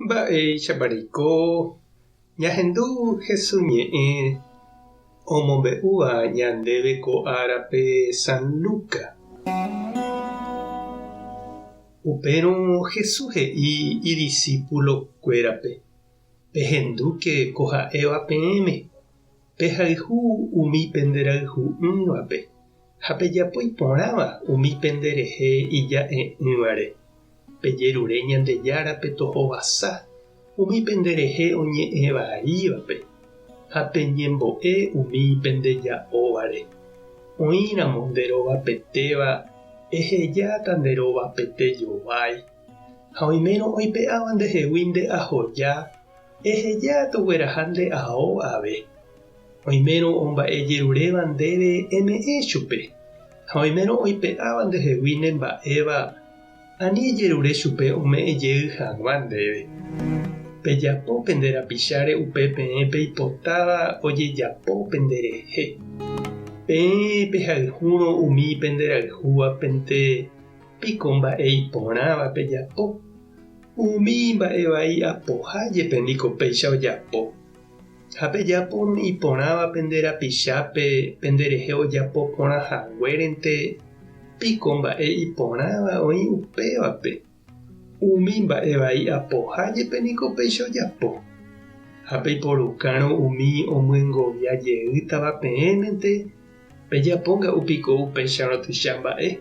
Mba'éichapa reiko ñahendu Hesu ñe'ẽ omombe'úva ñandéve ko árape San Luca? Upérõ Jesús he'i idisípulokuérape, Pehendúke ko ha'éva peẽme, pehayhu umi penderayhu'ỹvape. Ha pejapo iporãva umi pende rehe ija'e'ỹvare. Pejerure Ñandejárape tohovasa umi pende rehe oñe'ẽ vaívape, ha peñembo'e umi pendeja'óvare. Oĩramo nde rovapetéva, ehejáta nde rovapete jovái. Ha oimérõ oipe'áva ndehegui nde ahoja, Eheja togueraha nde ao ave. Oimérõ omba'ejeruréva ndéve eme'ẽ chupe, ha oimérõ oipe'áva ndehegui ne mba'éva, ani ejerure chupe ome'ẽ jey hag̃ua ndéve. Pejapo pende rapicháre upe peẽ peipotáva ojejapo penderehe. Peẽ pehayhúrõ umi penderayhúvapente piko mba'e iporãva pejapo. Umi mba'e vai apoha jepe niko péicha ojapo. Ha pejapo umi iporãva pende rapichápe penderehe ojapo porã haguérente, piko mba'e iporãva oĩ upévape. Umi mba'e vai apoha jepe niko péicha ojapo. Ha peiporukárõ umi omyengovia jeýtava peẽmente, Pejapo nga'u piko upéicharõ tuicha mba'e?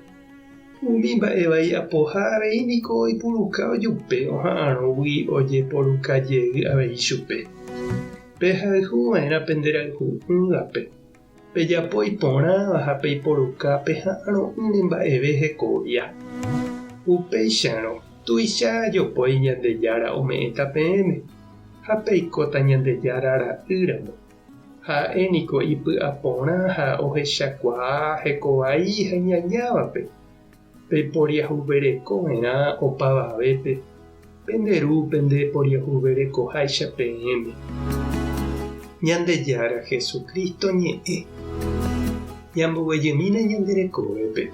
Umi mba'e vai apoha avei niko oipuruka ojupe oha'arõgui ojeporuka jey avei chupe. Pehayhu va'erã pende rayhu'ỹvape, pejapo iporãva ha peiporuka peha'arõ'ỹre mba'eve hekovia. Upéicharõ, tuicha jopói Ñandejára ome'ẽta peẽme, ha peikóta Ñandejára ra'ýramo. Ha'e niko ipy'aporã ha ohechakuaa hekovai ha iñañávape. Peiporiahuvereko va'erã opavavépe, pende Ru pende poriahuverekoháicha peẽme. Ñandejára Jesucristo ñe'ẽ. Ñamboguejymína ñande rekovépe.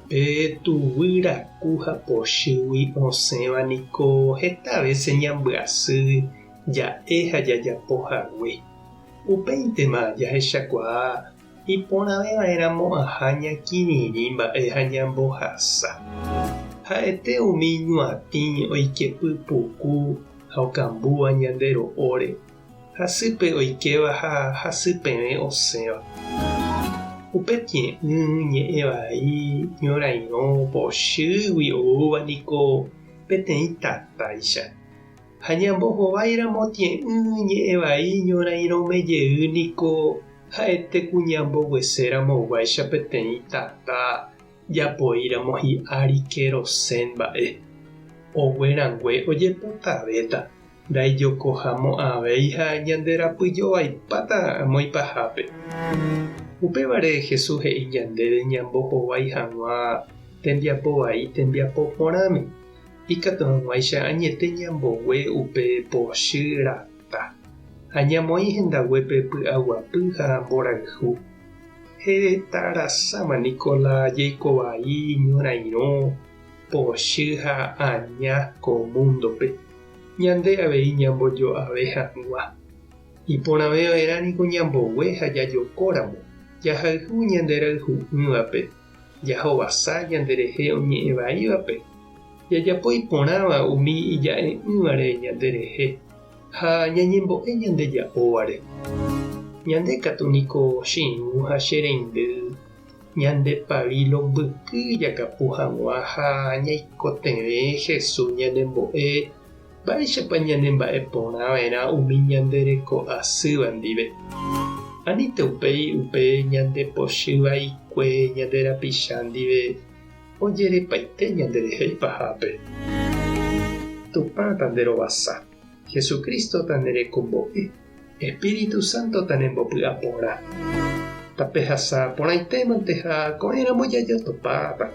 Pe tuguy raku ha pochýgui osẽva niko heta vése ñambyasy ja'e ha jajapo hague. Upéintema jahechakuaa iporãve va'erãmo'ãha ñakirirĩ mba'e ha ñambohasa. Ha'ete umi ñuatĩ oike pypuku ha okambúva ñande ro'óre, hasýpe oikéva ha hasypevẽ osẽva. Upe tie'ỹ, ñe'ẽ vai, ñorairõ, pochýgui oúva niko peteĩ tatáicha. Ha ñambohováiramo tie'ỹ ñe'ẽ vai ñorairõme jey niko ha'ete ku ñambogueséramo guáicha peteĩ tata japoíramo hi'ári kerosén mba'e. Ogue rangue ojepotavéta, ndaijokohamo'ãvéi ha ñande rapyjovaipáta amo ipahápe. Upévare Jesús he'i ñandéve ñambohovái hag̃ua tembiapo vai tembiapo porãme. Ikatu hag̃uáicha añete ñambogue upe pochy rata, ha ñamoĩ hendaguépe py'aguapy ha mborayhu. Heta rasáma niko la jeiko vai, ñorairõ, pochy ha aña ko múndope, ñande avei ñambojo'ave hag̃ua. Iporãve va'erã niko ñambogue ha jajokóramo, jahayhu ñande rayhu'ỹvape. Jahovasa ñanderehe oñe'ẽ vaívape, jajapo iporãva umi ija'e'ỹvare ñanderehe ha ñañembo'e ñandeja'óvare. Ñande katu niko che irũ ha che reindy ñande pavilo mbyky jakapu hag̃ua ha ñaikotevẽ Jesús ñanembo'e Mba'éichapa ñanemba'eporã va'erã umi ñande reko asýva ndive? Anínte upéi upe ñande pochy vaikue ñande rapicha ndive ojerepaite ñanderehe ipahápe. Tupã tanderovasa, Jesucristo tanderekombo'e, Espíritu Santo tanembopy'aporã. Tapehasa porãitémante ha ko'ẽramo jajotopáta.